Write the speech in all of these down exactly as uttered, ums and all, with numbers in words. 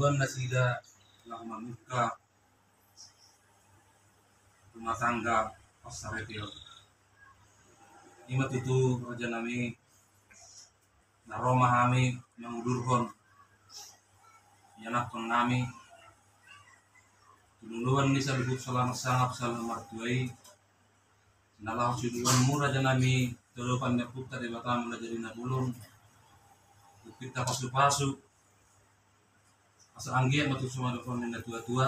Tuhan nasida laho mamungka rumah tangga parsaripeon. Ima tutu rajanami, na ro ma hami mangudurhon ianakkonnami tu loloan ni saluhut sala marsangap sala martua i, na laho siduanmu rajanami tu adopan ni Ompunta Debata Mulajadi Na Bolon, tu pinta pasupasu asa anggiat ma tutu songon na didok ni natuatua.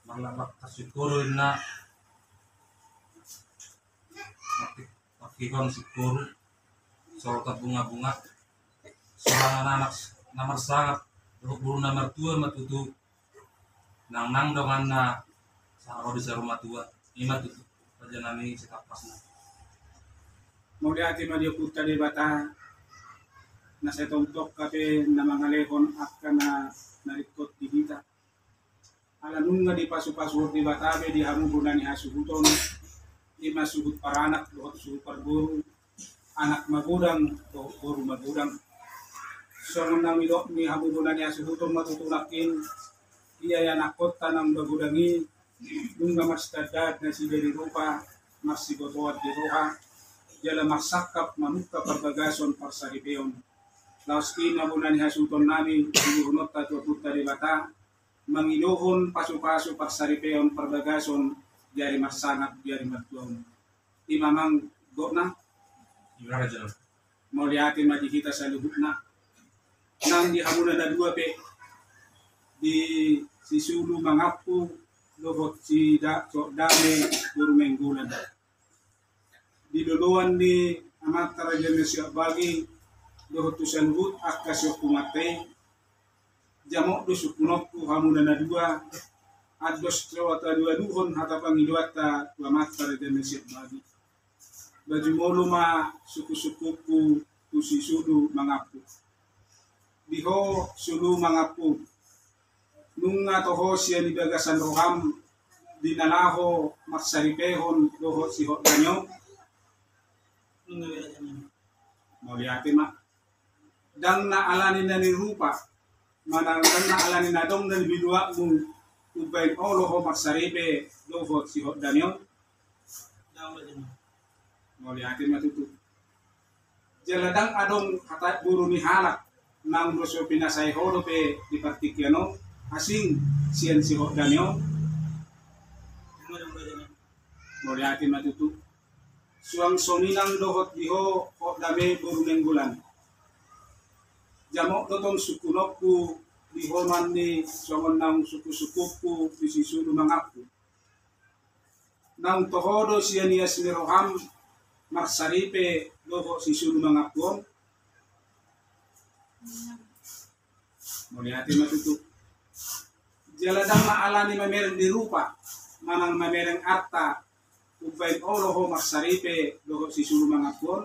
Marlapatan singkoru inna, marhihon singkoru, sorotan bungabunga, sorangan anak na marsangap dohot boru na martua ma tutu, nangnang donganna sahat ro di saur matua. Ima tutu rajanami sitampasna. Mauliate ma di Ompunta Debata, na sai tongtong hape na mangalehon angka na ringkot di hita. Ala nunga dipasupasuhon Debata be di hamu bona ni hasuhuton, ima suhut paranak dohot suhut parboru, anak magodang dohot boru magodang. Songon na nidok ni hamu bona ni hasuhuton ma tutu nangkin, ia ianakkonta na magodang i, nunga marsitandahan nasida di rupa, marsibotoan di roha, jala marsangkap mamungka parbagason parsaripeon. Laos i ma bona ni hasuhutonnami, sidohononta tu Ompunta Debata, mangidohon pasupasu parsaripeon parbagason di ari marsangap di ari martua on. Ima amang gokna. Ima raja. Mauliate ma di hita saluhutna. Nang di hamuna na dua pe, di si Sulu Mangampu dohot si da, Siholdame boru Nainggolan. Di loloan ni amanta Raja Nasiakbagi dohot tu saluhut angka siompunta i, jamot do sungkunonku hamuna na dua, andos ro taduaduhon hata pangidoanta tu amanta Raja Nasiakbagi. Ba jumolo ma sungkunsungkunku tu si Sulu Mangampu. Di ho Sulu Mangampu, nunga toho sian di bagasan roham di na laho marsaripehon dohot si Siholdame on? Mauliate ma. Ndang na alani na nirupa, manang ndang na alani na adong na nibinuatmu umbahen olo ho marsaripe dohot si Siholdame on? Mauliate ma tutu. Jala ndang adong hata boru ni halak naung do so pinasai ho dope di partingkian on, asing sian si Siholdame on? Mauliate ma tutu. Suang songon i nang dohot di ho Siholdame boru Nainggolan. Jamot do tong sungkunonku di ho nuaeng songon naung sungkunsungkunku di si Sulu Mangampu. Naung toho do sian ias ni roham marsaripe dohot si Sulu Mangampu on? Mauliate ma tutu. Jala ndang na alani mamereng di rupa manang mamereng arta umbahen olo ho marsaripe dohot si Sulu Mangampu on?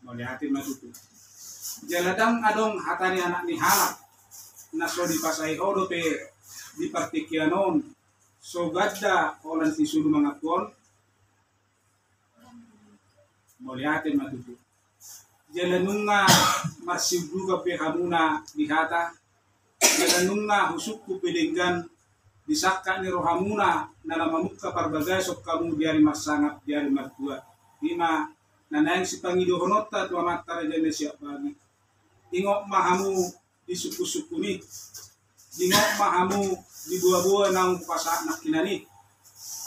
Mauliate ma tutu. Jala ndang adong hata ni anak ni halak na so dipasai ho dope di partingkian on so ganda holan si Sulu Mangampu on? Mauliate ma tutu. Jala nunga marsiundukan pe hamuna di hata, jala nunga husungkun pe denggan di sangkap ni rohamuna na laho mamungka parbagason hamu di ari marsangap di ari martua. Ima na naeng sipangidohononta tu amanta Raja Nasiakbagi. Ingot ma hamu di sungkunsungkun i. Ingot ma hamu di boaboa naung hupasahat nangkinan i.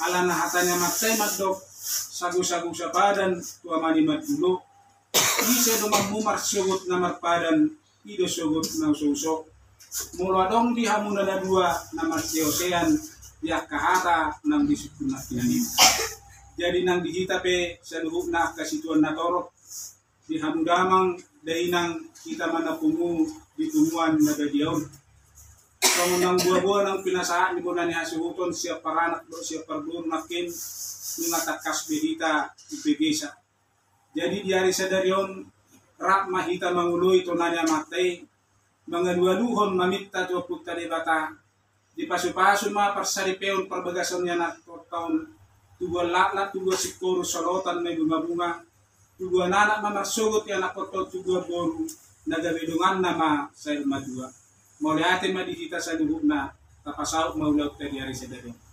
Alana hata ni amanta i mandok, sagusagu sapadan tu ama ni mandulo. Ise donganmu marsogot na marpadan, i do sogot na usouso. Molo adong di hamuna na dua na marseosean di angka hata naung disungkun nangkinan i. Jadi nang di hita pe saluhutna angka situan na torop, di hamu damang dainang, hita ma na pungu di punguan na badia on. Songon naung boaboa naung pinasahat ni bona ni hasuhuton sian paranak dohot sian parboru nangkin, nunga tangkas be hita umpegesa. Jadi di ari sadari on rap ma hita mangoloi tona ni amanta i, mangalualuhon maminta tu Ompunta Debata, dipasupasu ma parsaripeon parbagason ni anakkonta on, tubuan laklak tubuan singkoru solotan ma i bungabunga, tubuan anak ma marsogot i, anakhonta on tubuan boru, na gabe donganna ma saur matua. Mauliate ma di hita saluhutna, tapasaut ma ulaonta di ari sadari on.